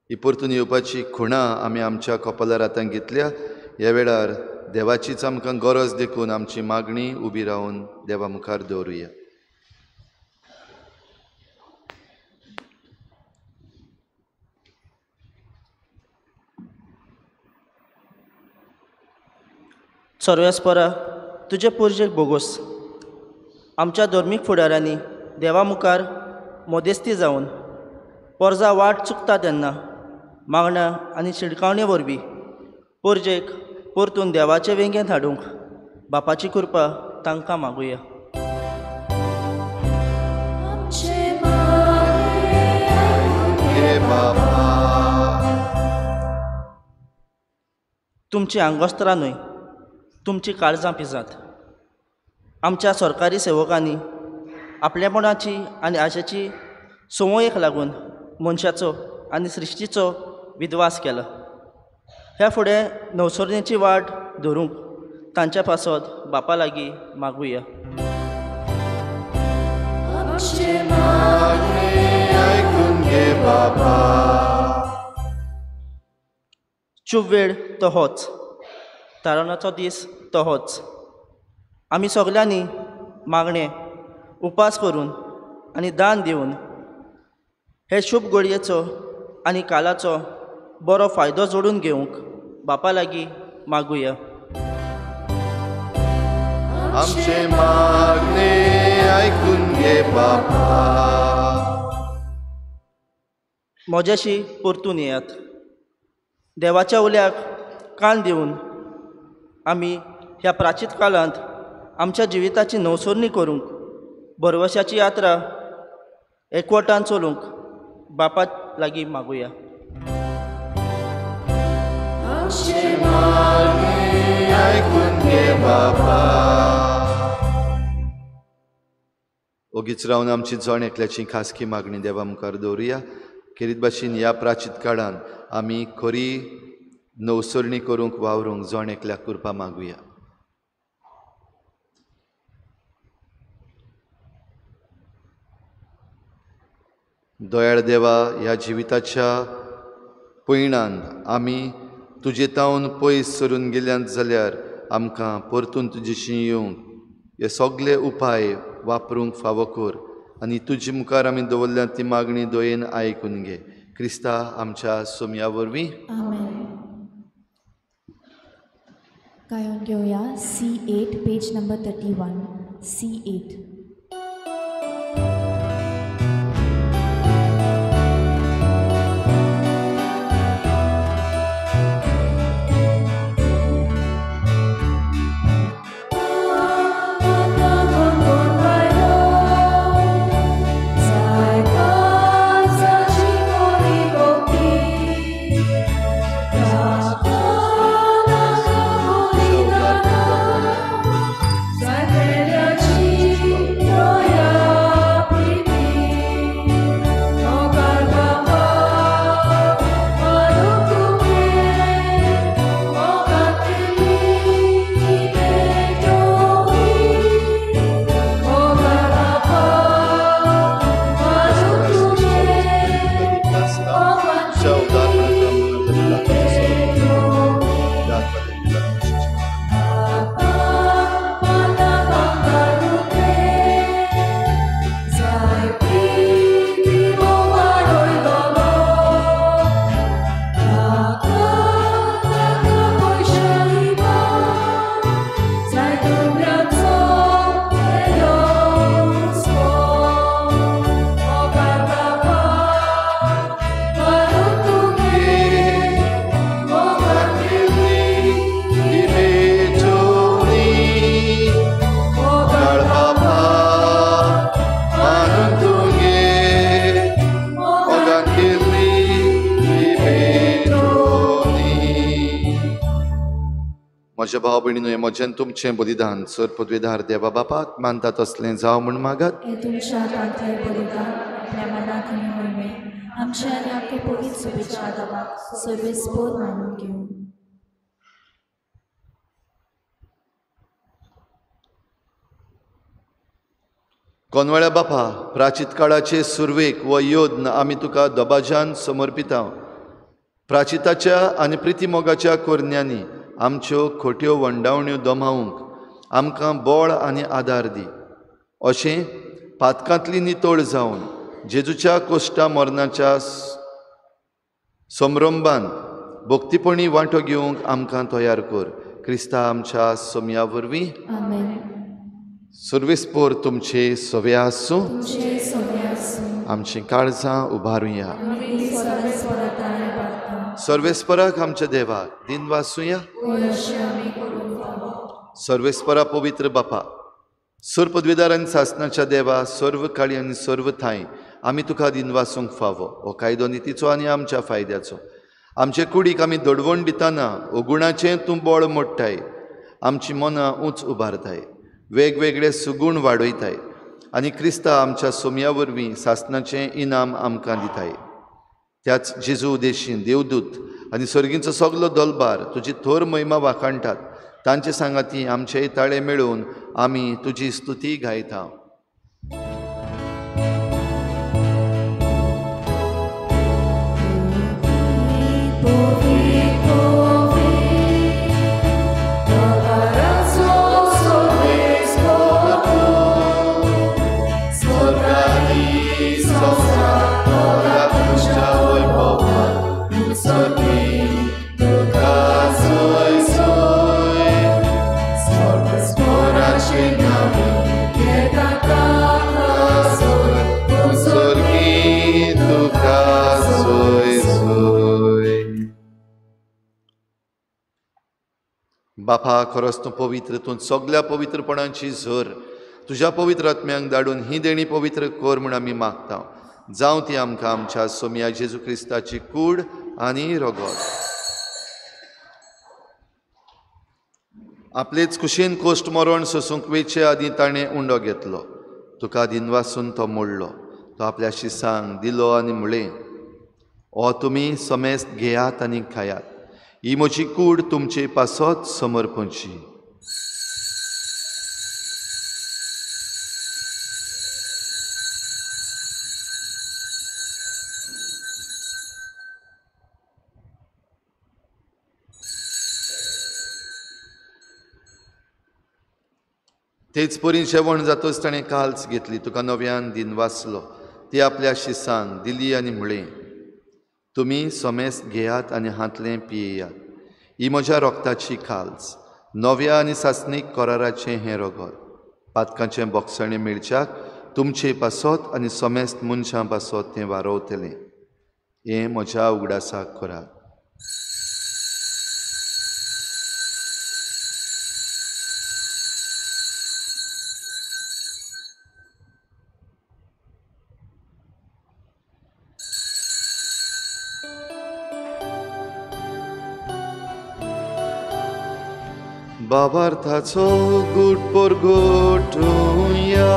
ही परतून येवपाची खुणां आमी आमच्या कपलार आतां घेतल्या. ह्या वेळार देवाचीच आमकां गरज देखून आमची मागणी उबी रावन देवा मुखार दवरुया. सर्वेस्परा, तुजे पुर्जेक बोगोस. आमच्या धर्मीक फुडाऱ्यांनी देवा मुखार मदेस्ती जावन पोरजा वाट चुकता तेन्ना मागण्या आनी शिडकावणे वरवीं पोरजेक परतून देवाचे वेंगेंत हाडूंक बापाची कृपा तांकां मागुया. तुमची आंगोस्त्रां न्हय, तुमची काळजां पिजात. आमच्या सरकारी सेवकांनी आपलेपणाची आनी आशेची संवयेक लागून मनशाचो आनी सृश्टीचो विद्वास केला. ह्या फुडें नवसरणेची वाट धरूंक तांच्या पासत बापा लागीं मागुया. चूप वेळ तो होच, तारणाचो दीस तो होच. आमी सगल्यांनी मागणें, उपास करून आनी दान दिवन हे शुभ घडयेचो आनी कालाचो बरो फायदो जोडून घेवंक बापा लागीं मागुया. आमचे मागणे आयकून घे बापा. म्हज्याशी परतून येयात. देवाच्या उल्याक कान दिवन आमी ह्या प्राचीत काळांत आमच्या जिविताची नवसरणी करूंक, भरवशाची यात्रा एकवटान चलूंक बापा लागीं मागुया. ओगीच रावन आमची जण एकल्याची खासगी मागणी देवा मुखार दवरुया. खेरीत भाशेन ह्या प्राचीत काळान आमी खरी नवसरणी करूंक वावरूंक जण एकल्याक कृपा मागुया. दयाळ देवा, ह्या जिविताच्या पयणान आमी तुजे तावन पयस सरून गेल्यात जाल्यार आमकां परतून तुजेशी येवंक हे सगळे उपाय वापरूंक फावो कर आनी तुजे मुखार आमी दवरल्या ती मागणी दयेन आयकून घे. क्रिस्ता आमच्या सोमया वरवीं. गायोन घेवया C8 page number 31. C8. Zay म्हज्या भाव भयणीनो, हें म्हजें तुमचें बलिदान सर पदवेदार देवा बापाक मानता तसलें जावं म्हूण मागात। तुमच्या हातांतलें बलिदान आपल्या मनाक आनी मोहिमे आमच्या आनी आपले पवित्र शुभेच्छा देवाक सर्वेस्पोर मानून घेवं। कोनवाळ्या बापा, प्राचीत काळाचे सुरवेक व योद्न आमी तुका दबाज्यान समर्पिता। प्राचिताच्या आनी प्रितीमोगाच्या कोरण्यांनी आमच्यो खोट्यो वंडावण्यो दमावंक आमकां बळ आनी आदार दी। अशें पातकांतली नितळ जावन जेजूच्या कोश्टा मरणाच्या संरंभान भक्तीपणी वांटो घेवंक आमकां तयार कर। क्रिस्ता आमच्या सोमया वरवीं। आमेन। सर्वेस्पोर तुमचे सवे आसूं। आमचीं काळजां उबारुया। सर्वेस्पराक आमच्या देवाक दिन वासुया। सर्वेस्परा पवित्र बापा, सर्व पदवीदार आनी सासनाच्या देवा, सर्व काळी आनी सर्व ठांय आमी तुका दिन वासूंक फावो। हो कायदो नितीचो आनी आमच्या फायद्याचो। आमचे कुडीक आमी दडवण दितना अगुणाचें तूं बळ मोडटाय, आमची मनां उंच उबारताय, वेगवेगळे सुगूण वाडयताय आनी क्रिस्ता आमच्या सोमया वरवीं सासनाचें इनाम आमकां दिताय। त्याच जेजू उदेशीन देवदूत आनी सर्गींचो सगलो दलबार तुजी थोर महिमा वाखाणटात। तांचे सांगाती आमचे ताळे मेळोवन आमी तुजी स्तुती गायता। बापा, खरोच तूं पवित्र, तूं सगल्या पवित्रपणाची झर। तुज्या पवित्र आत्म्यांक धाडून ही देणी पवित्र कर म्हूण आमी मागता। जावं ती आमकां आमच्या सोमया जेजू क्रिस्ताची कूड आनी रगत। आपलेच कुशीन कोश्ट मरण सोसूंक वेचे आदीं ताणें उंडो घेतलो। तुका दिनवासून तो मोडलो। तो आपल्या शिसांक दिलो आनी म्हळें, ओ तुमी समेस्त घेयात आनी खायात, ही म्हजी कूड तुमचे पासत समर्पणची। तेच परी जेवण जातच ताणें काल्स घेतली, तुका नव्यान दिन वाचलो, ती आपल्या शिसांक दिली आनी म्हळें, तुमी समेस्त घेयात आनी हांतलें पियेयात, ही म्हज्या रोगताची खाल्स, नव्या आनी सासणीक कराराचें हें रगत। पातकांचें बोगसणें मेळच्याक तुमचे पासत आनी समेस्त मनशां पासत तें वारोवतलें। हें म्हज्या उगडासाक करात। बाबार्थाचो गुट परगटुया,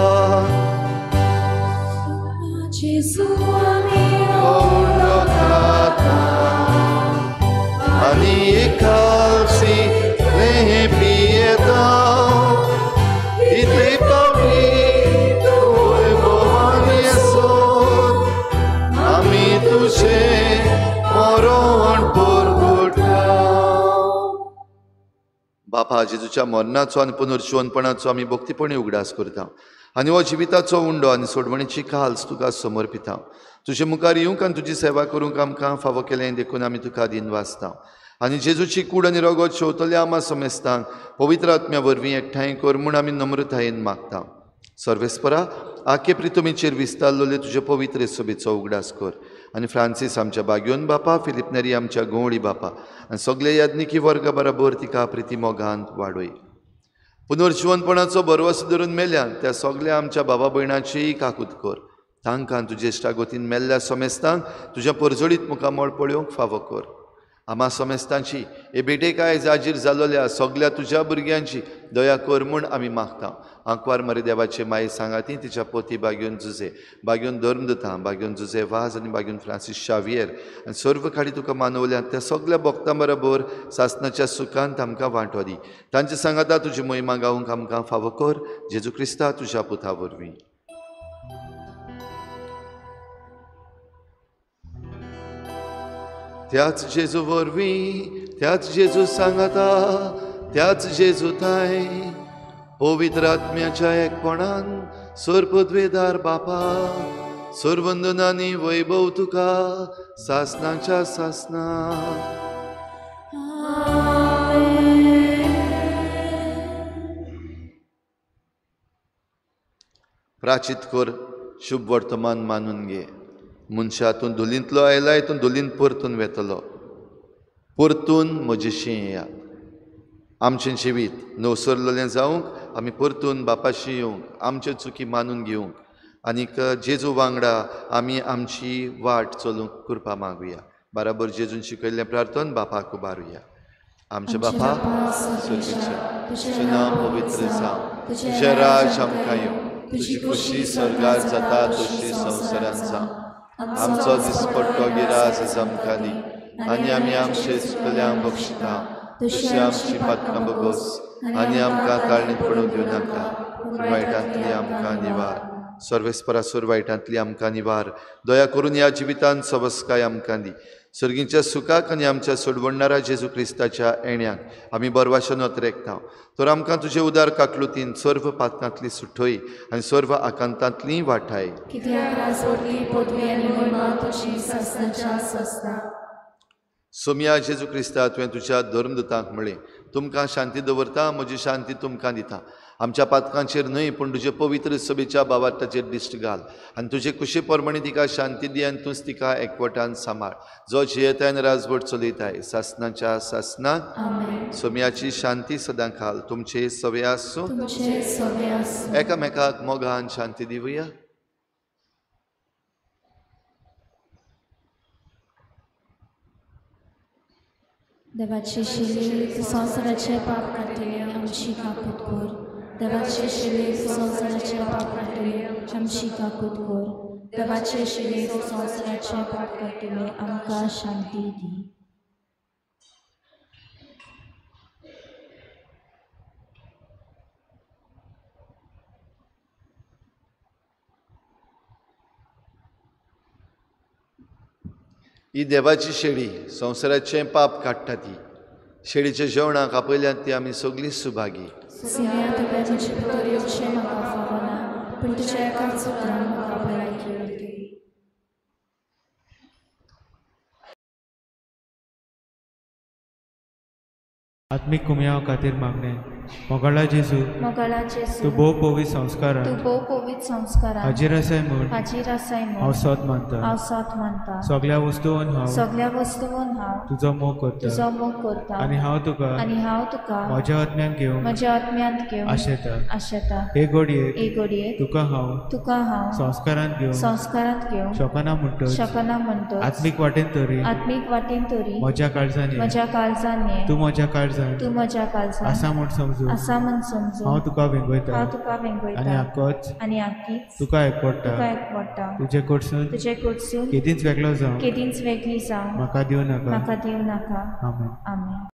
जेजू आमी उंडो खाता आनी एकालसी लें पियेता, इतले पावटी तूं भोवान येसोत आमी तुजें मरण परगटा। बापा, जेजूच्या मरणाचो आनी पुनर्जिवनपणाचो आमी भक्तीपणी उगडास करता आनी हो जिविताचो उंडो आनी सोडवणीची खाल्स तुका समर्पिता। तुजे मुखार येवंक आनी तुजी सेवा करूंक आमकां फावो केलें देखून आमी तुका दिनवासता। आनी जेजूची कूड आनी रगत शेवतल्या आमा समेस्तांक पवित्र आत्म्या वरवीं एकठांय कर म्हूण आमी नम्रतायेन मागता। सर्वेस्परा, आखे प्रितुमीचेर विस्तारलेले तुजे पवित्र सभेचो उगडास कर आनी फ्रांसीस आमच्या बाग्योन बापा, फिलीप नेरी आमच्या गवळी बापा आनी सगळे याज्ञिकी वर्गा बराबर तिका प्रिती मोगांत वाडय। पुनर्जिवनपणाचो भरवसो धरून मेल्यान त्या सगळ्या आमच्या बाबा भयणाचीय काकूत कर। तांकां तुजे इश्टागतीन मेल्ल्या समेस्तांक तुज्या परजळीत मुखामळ पळोवंक फावो कर। आमा समेस्तांची हे भेटेक आयज हाजीर जालोल्या सगल्या तुज्या भुरग्यांची दया कर म्हूण आमी मागता. आंकवार मरे देवाचे माये सांगाती तिच्या पोती बागेवन जुजे, बागेवन धर्मदूतां, बागेवन जुजे वाज आनी बागेवन फ्रांसीस शावियर आनी सर्व खाडी तुका मानवल्यात त्या सगल्या भक्तां बरोबर सासनाच्या सुखांत आमकां वांटो दी. तांचे सांगाता तुजी मोहिमा गावंक आमकां फावो कर, जेजू क्रिस्ता तुज्या पुता वरवीं. त्याच जेजू वरवीं, त्याच जेजू सांगाता, त्याच जेजू थांय पवित्र आत्म्याच्या एकपणान सर्वपदवेदार बापा सर्वंदनानी वैभव तुका सासनाच्या सासना. प्राचीत कर शुभ वर्तमान मानून घे. मनशा तूं धुलींतलो आयलाय, तूं धुलींत परतून वेतलो. परतून म्हजेशी येया. आमचें जिवीत नवसरलेलें जावंक आमी परतून बापाशी येवंक, आमच्यो चुकी मानून घेवंक आनीक जेजू वांगडा आमी आमची वाट चलूंक कृपा मागुया. बराबर जेजून शिकयल्लें प्रार्थन बापाक उबारुया. आमच्या बापा स्वर्गीच्या, तुजें नांव पवित्र जावं, तुजें राज आमकां येवं, तुजी खुशी स्वर्गार जाता तशी संवसारांत जावं. आमचो दिसपट्टो गिरास आमकां दी आनी आमी आमचे चुकल्यांक बक्षिता तशी आमची पातकां बगोस आनी आमकां काळणीत पडूंक दिवं नाका, पूण वायटांतली आमकां निवार. सर्वेस्परासूर वायटांतली आमकां निवार. दया करून ह्या जिवितांत सवस्काय आमकां दी. सर्गीच्या सुखाक आनी आमच्या सोडवणणारा जेजू क्रिस्ताच्या येण्याक आमी बरवाशे नोतरेकता. तर आमकां तुजे उदार काकलुतीन सर्व पातकांतली सुठोय आनी सर्व आकांतांतली वाठाय. सोमया जेजू क्रिस्ता, तुवें तुज्या धर्मदूतांक म्हळें, तुमकां शांती दवरता, म्हजी शांती तुमकां दिता. आमच्या पातकांचेर न्हय पूण तुजे पवित्र सभेच्या बावार्थाचेर दिश्ट घाल आनी तुजे कुशी प्रमाणे तिका शांती दी आनी तूंच तिका एकवटान सांबाळ, जो जियेताय आनी राजवट चलयताय सासनाच्या सासनाक. सोमयाची शांती सदां खाल तुमचे सवे आसूं. एकामेकाक मोगान शांती दिवया. देवाचे शिले संवसाराचे पाप काडटले आमची काकूत कर. देवाचे शिले संवसाराचे पाप काडटले आमची काकूत कर. देवाचे शिले संवसाराचे पाप काडटले आमकां शांती दी. ही देवाची शेळी संवसाराचें पाप काडटा. ती शेळीच्या जेवणाक आपयल्यात ती आमी सगळीं सुभागी. आत्मीक कुमयाव खातीर मागणें. मोगाळा जेजू, तूं भोव पवित्र संस्कारान हाजीर आसाय म्हूण हांव सोत मानता. सगल्या वस्तून हांव तुजो मोग करता आनी हांव तुका म्हज्या आत्म्यान घेवंक आशेता. हे घडयेक तुका हांव संस्कारांत घेवंक शकना म्हणटच आत्मीक वाटेन तरी म्हज्या काळजान ये, तूं म्हज्या काळजान आसा म्हूण समजून हांव तुका वेंगयता आनी आक्कीच तुका एकवटा. तुजे कडसून केदींच वेगळो जावं म्हाका दिवं नाका. आमेन. आमेन.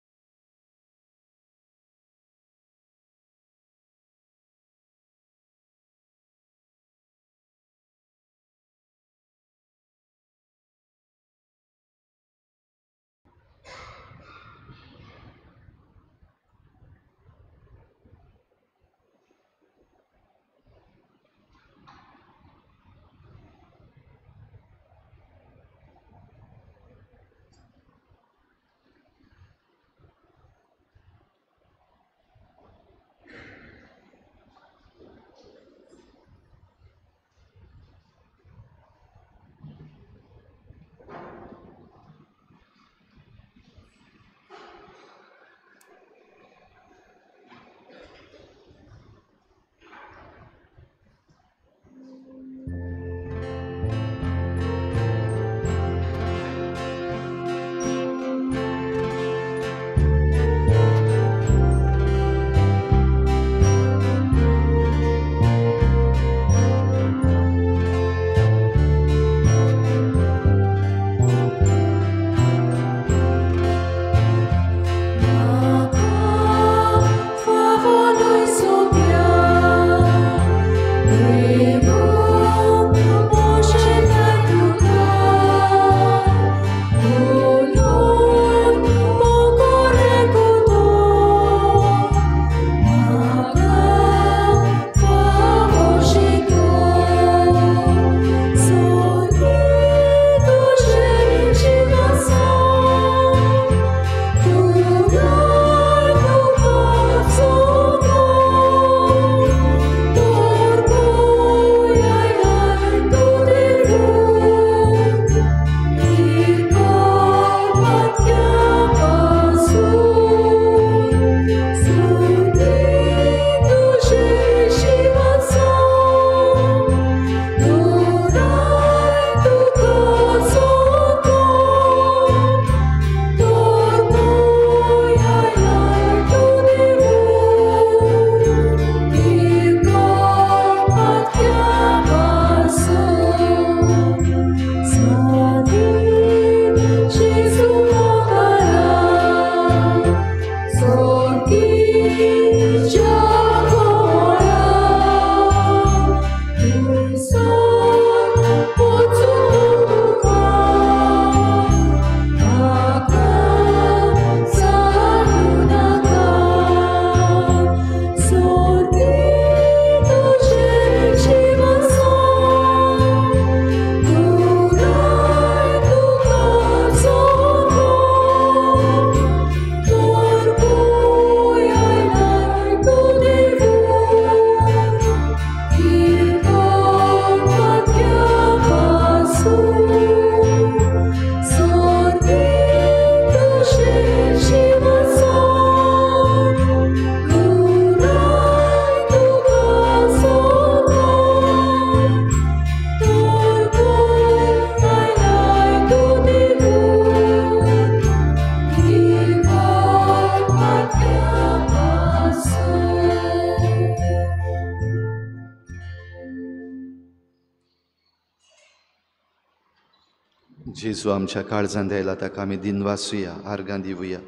जेजू आमच्या काळजांत आयला ताका आमी दिनवासुया, आर्गां दिवया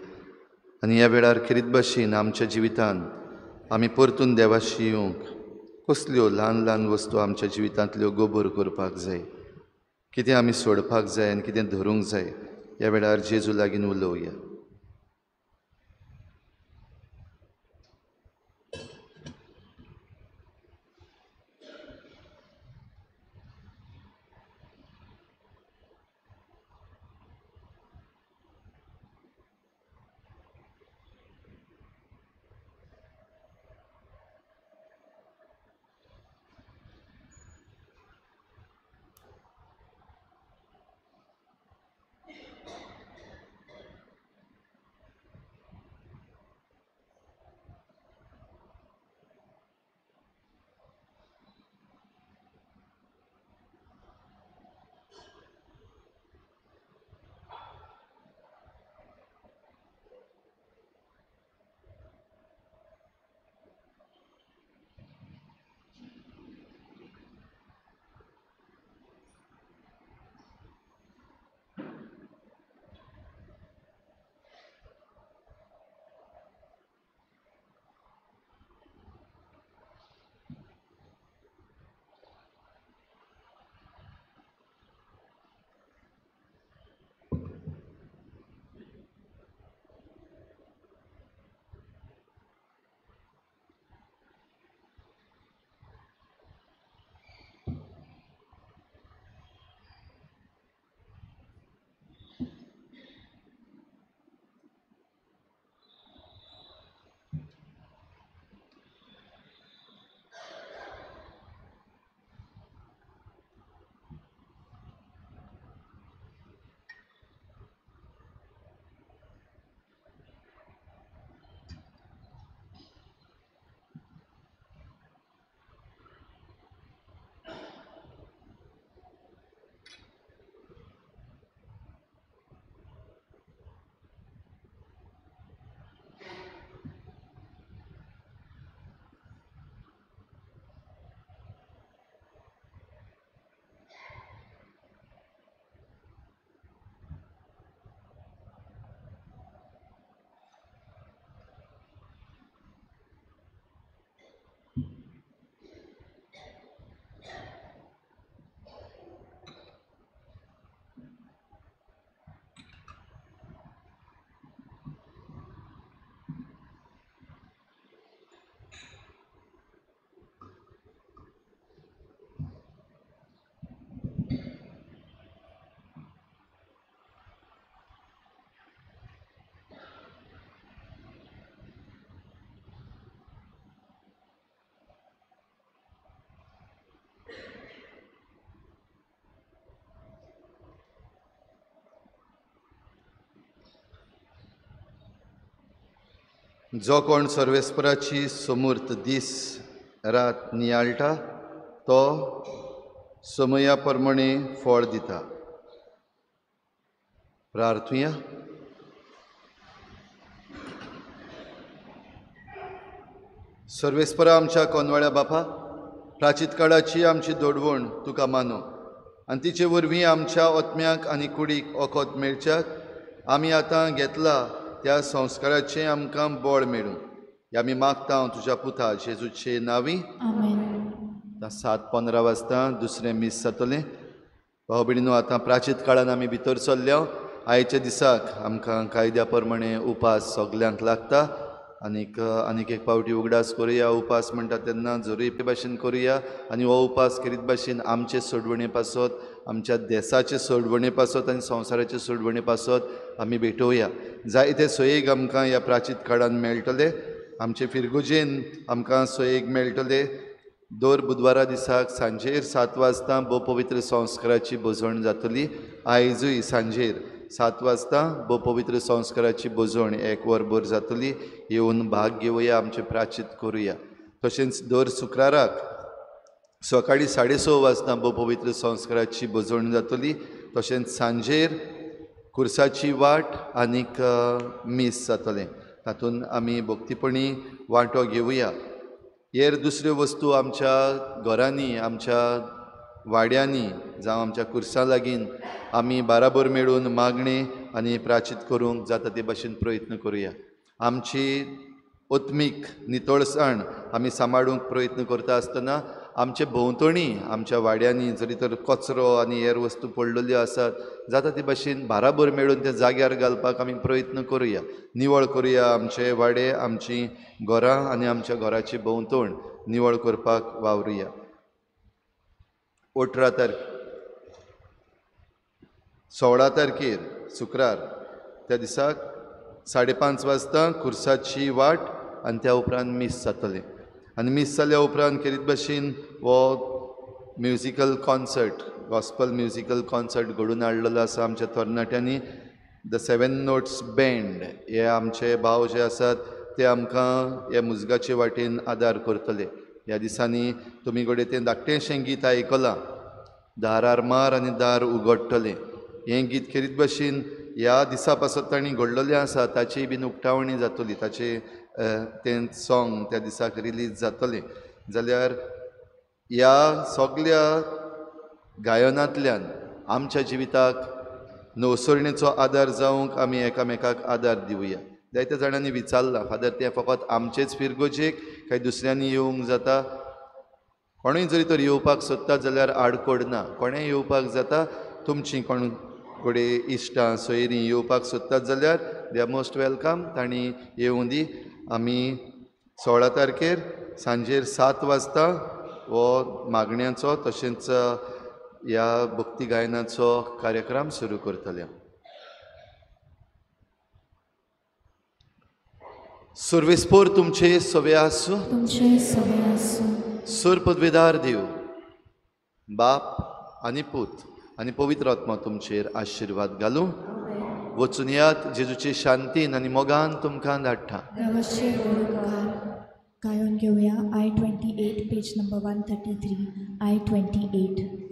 आनी ह्या वेळार खेरीत भाशेन आमच्या जिवितान आमी परतून देवाशी येवंक कसल्यो ल्हान ल्हान वस्तू आमच्या जिवितांतल्यो गोबोर करपाक जाय, कितें आमी सोडपाक जाय आनी कितें धरूंक जाय, ह्या वेळार जेजू लागीं उलोवया. जो कोण सर्वेस्पराची समूर्त दीस रात नियाळटा तो समया प्रमाणे फळ दिता. प्रार्थुया. सर्वेस्परा आमच्या कोनवाळ्या बापा, प्राचीत काळाची आमची दोडवण तुका मानो आनी तिचे वरवीं आमच्या आत्म्याक आनी कुडीक ओखद मेळच्याक आमी आतां घेतला त्या संस्काराचें आमकां बळ मेळूं. हे आमी मागता तुज्या पुता जेजूचे नांवी. आतां 7:15 वाजता दुसरें मीस जातलें. भाव भयणीनो, आतां प्राचीत काळान आमी भितर सरल्या. आयच्या दिसाक आमकां कायद्या प्रमाणे उपास सगल्यांक लागता. आनीक आनीक एक पावटी उगडास करुया. उपास म्हणटा तेन्ना जरूय भाशेन करुया आनी हो उपास करीत भाशेन आमचे सोडवणे पासत, आमच्या देसाचे सोडवणे पासत आनी संवसाराचे सोडवणे पासत आमी भेटोवया. जायते सोयेग आमकां ह्या प्राचीत काळान मेळटले. आमचे फिरगुजेन आमकां सोयेग मेळटले. दर बुधवारा दिसाक सांजेर 7 वाजता भोव पवित्र संस्काराची भोजवण जातली. आयजूय सांजेर 7 वाजता भोव पवित्र संस्काराची भोजवण 1 वरभर जातली. येवन भाग घेवया, आमचें प्राचीत करुया. तशेंच दर शुक्राराक सकाळी 6:30 वाजता भोव पवित्र संस्काराची भोजवण जातली. तशेंच सांजेर कुर्साची वाट आनीक मीस जातलें. तातूंत आमी भक्तीपणी वांटो घेवया. हेर दुसऱ्यो वस्तू आमच्या घरांनी, आमच्या वाड्यांनी जावं आमच्या कुर्सां लागीं आमी बाराबर मेळून मागणी आनी प्राचीत करूंक जाता ते भाशेन प्रयत्न करुया. आमची आत्मीक नितळसाण आमी सांबाळूंक प्रयत्न करता आसतना आमचे भोंवतणी आमच्या वाड्यांनी जरी तर कचरो आनी हेर वस्तू पडलेल्यो आसात जाता ते भाशेन बाराबर मेळून ते जाग्यार घालपाक आमी प्रयत्न करुया. निवळ करुया आमचे वाडे, आमची घरां आनी आमच्या घराची भोंवतण निवळ करपाक वावरुया. 18 तारखे 16 तारखेर शुक्रार त्या दिसाक 5:30 वाजता खुर्साची वाट आनी त्या उपरांत मीस जातलें आनी मीस जाल्या उपरांत खेरीत भाशेन हो musical concert, gospel musical concert घडोवन हाडलेलो आसा आमच्या तरणाट्यांनी. The seven notes band हे आमचे भाव जे आसात ते आमकां ह्या मुजगाचे वाटेन आदार करतले. ह्या दिसांनी तुमी घडये तें धाकटेंशें गीत आयकलां, दारार मार आनी दार उगडटलें. हें गीत खेरीत भाशेन ह्या दिसा पासत तांणी घडलेलें आसा ताची बीन उक्तावणी जातली, ताचें तें सोंग त्या दिसाक रिलीज जातलें. जाल्यार ह्या सगल्या गायनांतल्यान आमच्या जिविताक नवसरणेचो आदार जावंक आमी एकामेकाक आदार दिवया. जायत्या जाणांनी विचारलां, फादर तें फकत आमचेच फिरगोजेक काय दुसऱ्यांनी येवंक जाता? कोणूय जरी तर येवपाक सोदता जाल्यार आडकोड ना, कोणेंय येवपाक जाता. तुमची कोण घडये इश्टां सोयरीं येवपाक सोदतात जाल्यार they are most welcome, तांणी येवं दी. आमी 16 तारखेर सांजेर 7 वाजता हो मागण्याचो तशेंच ह्या भक्ती गायनाचो कार्यक्रम सुरू करतले. सुर्वेस्पोर तुमचे सवे आसूं, तुमचे सवे आसूं. सुर पदवेदार देव बाप आनी पूत आनी पवित्र आत्मा तुमचेर आशिर्वाद घालूं. वचून यात जेजूचे शांतीन आनी मोगान तुमकां धाडटा. गायोन घेवया I-28 page number 133 I-28.